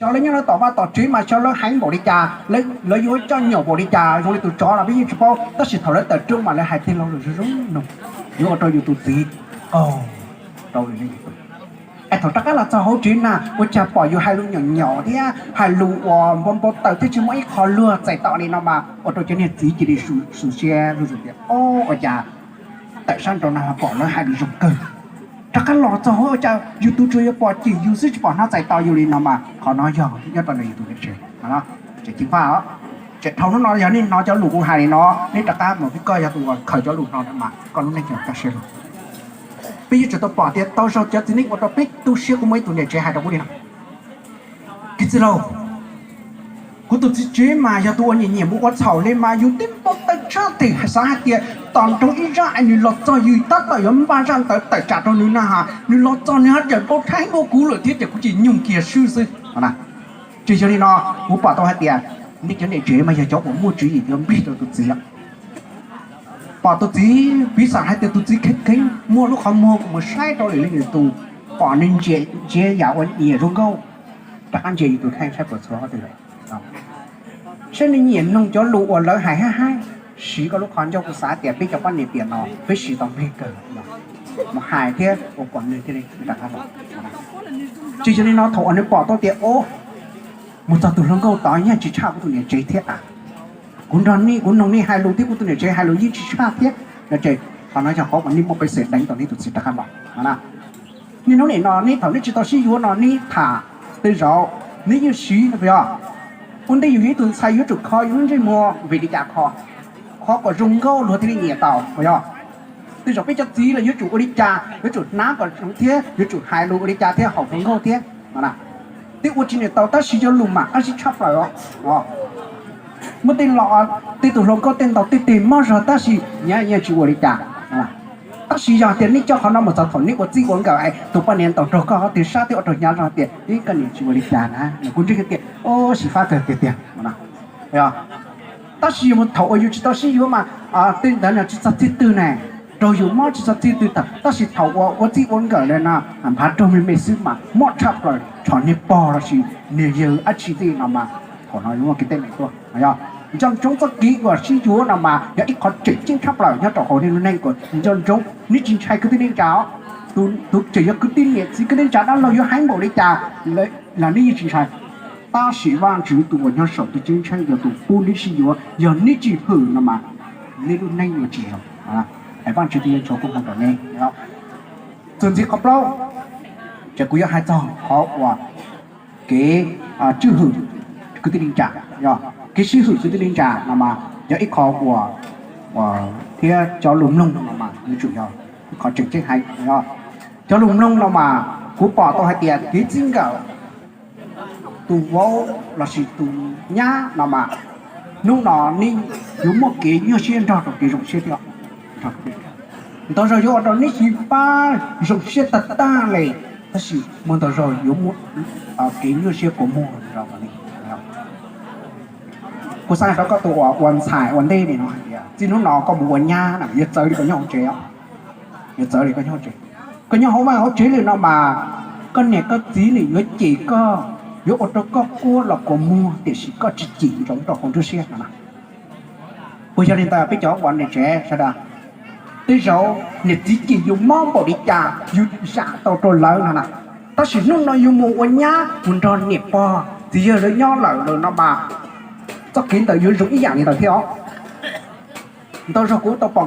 Xyov lawv nyob lawv tom vaj tom tsev mas xyov lawv heev npaum li cas, lawv yuav coj nyom npaum li cas, zoo li tus tsov los peb yeej tsis paub, tab sis thaum lawv tawm rooj mas lawv hais tej lo lus zoo zoo no, yuav ua rau yus tus txiv qaug rau lwm leej. Es thaum rov qab los txog hauv tsev na ua cas pom yus hais lus nyom nyom thiab hais lus uas npau npau taws thiab tsis muaj ib qho luag txais tos li no mas ua rau cov niag txiv cia li xum siab tias, o, ua cas tawm sab nraud no pom lawv hais lus zoo kawg, rov qab los txog hauv ua cas yus tus tsuas yuav pom cim yus xwb tsis pom hnov txais tos yus li no mas qhov no yog nyob rau ntawm yus tus niam tsev. Tseem ceev faj os. Tseem dhau hnub no yog nej hnov cov lus kuv hais li no, nej rov qab mus, koj yog tus uas khaws cov lus no mas koj lub neej yog kaj siab lug. Peb yuav tsum tau pom tias tau zaug cov txiv neej ua rau peb tu siab. Kuv muaj ib tug niam tsev hais rau kuv li no, Kiv txiv laus, kuv tus txiv tsev mas yog tus uas nyiam nyiam mus ua txhaum li mas yus tib npau taws tshaj tes xav hais tias tom nroog ib zaj es nws los txog yus tab tom yuav npaj zaj ntawd tawm tsam rau nws na has, nws los txog nws haj tseem npau thab heev dua kuv lawm thiab ces kuv ces nyoog kiag swb xwb. Tsis yog li no, kuv pom tau hais tias nej cov niam tsev mas yog cov uas muaj tswv yim yuav nplig rau tus txiv. Pom tus txiv, piv xam hais tias tus txiv kheev kheev muaj lub qhov muag mus saib rau lwm leej lwm tus, pom nws ntsia yam uas nyiam zoo nkauj, rov qab ntsia yus tus kheej saib puas txhua ob tug lawm, saib nws nyiam mloog cov lus uas lawv hais hab hab, siv koj lub qhov ncauj. Kuv xav tias peb cov poj niam tiam no peb siv tau nplig kawg, mus hais thiab ua kom nws thiaj li rov qab los. Tsis yog li no, thaum uas nws pom tau tias o, mus txog tus hluas nkauj tod yeej tsis tshaj kuv tus niam tsev thiab tas, kuv nrog nej, kuv noog nej hais lus thiab kuv tus niam tsev hais lus yeej tsis tshaj thiab no ces qhov no yog qhov uas nej muaj peev xwm deev tau nej tus txiv rov qab los no. Niaj hnub nim no nej thaum nej tsis tau sib yuav no nej tham, tej zaum nej yeej siv no puas yog? Ua ntej yus yog ib tug ntxhais yuav tsum kho yus lub ntsej muag vim li cas kho? Kho kom zoo nkauj luag thiaj li nyiam tau puas yog? Tej zaum peb cov txiv los yuav tsum ua li cas, yuav tsum hnab kom zoo thiab yuav tsum hais lus ua li cas thiaj haum hluas nkauj thiab no. Twb ua tsis niam tau tab sis cov lus mas qab zib tshaj plaws os. Muaj tej los, tej tus hluas nkauj tej ntaus tej teg mob zog tab sis nyav yeej tsis ua li cas. Tab sis yog tias nej coj qhov no mus txog thaum nej ua txij ua nkawm es tus poj niam ntaus raug koj qhov twg sab twb ua rau hnyav zog tias ib koj niam tsis ua li cas na, kuv ntseeg tias o, xyiv fab kawg tiag tiag no. Tab sis yog thaum uas yus tsis tau sib yuav mas tej ntawd no tsis txog txij twg ne, raug yus mob tsis txog txij twg tag, tab sis thaum uas ua txij ua nkawm lawm no nphav raug me me xwb mas mob tshaj plaws, txhom niag pog lossis niag yawg dab tsi tej no mas thaum no yuav muaj kev teeb meem tuaj. Nco ntsoov txoj kev uas sib yuav no mas yog ib qho tseem ceeb tshaj plaws nyob rau hauv nej lub neej uas nco ntsoov nej tsis ntshai kwv tij neej tsa os. Tus tseem yog kwv tij niam txiv kwv tij neej tsa dab laug yuav heev npaum li cas los nej yeej tsis ntshai. Tab sis Vajtswv tus uas nyob saum tus ceeb tsheej yog tus pub neb sib yuav, yog neb tsis hwm no mas neb lub neej yuav tsis zoo. Es Vajtswv tus yeej tshuav koob hmoov rau neb. Txuas ntxiv qhov plaub, ces kuv yuav hais txog qhov uas kev tswj hwm kwv tij neej tsa, kev sib hwm kwv tij neej tsa no mas yog ib qho uas thiab cov lus mloog no mas yuav tsum yog ib qho tseem ceeb heev. Cov lus mloog no mas kuv pom tau hais tias kev txij nkawm tus vauv lossis tus nyab no mas hnub no nej yuav muaj kev nyuaj siab nrog rau kev zoo siab thiab. Ntau zaug yuav ua rau neb xyiv fab zoo siab tag tag li, tab sis muaj ntau zaug yuav muaj kev nyuaj siab kua muag rau li. Kuv xav rau koj tus uas ua ntxhais ua ntej li no hais tias txij hnub no koj mus ua nyab no yuav txawv li koj nyob hauv tsev, yuav txawv li koj nyob hauv tsev. Koj nyob hauv vaj hauv tsev li no mas koj niam koj txiv nws yuav cem koj, yuav ua rau koj quaj los kua muag tiam sis koj tsis cim ntsoov rau hauv nruab siab no na. Puas yog li ntawd peb cov uas niam tsev sawv daws? Tej zaum niam txiv cem yus mob npaum li cas yus zam tau rau lawv no na, tab sis hnub no yus mus ua nyab mus nrog niam pog txiv yawg lawv nyob lawm lawm no mas txoj kev ntawd yuav zoo ib yam li ntawd thiab os. Ntau zaug kuv tau pom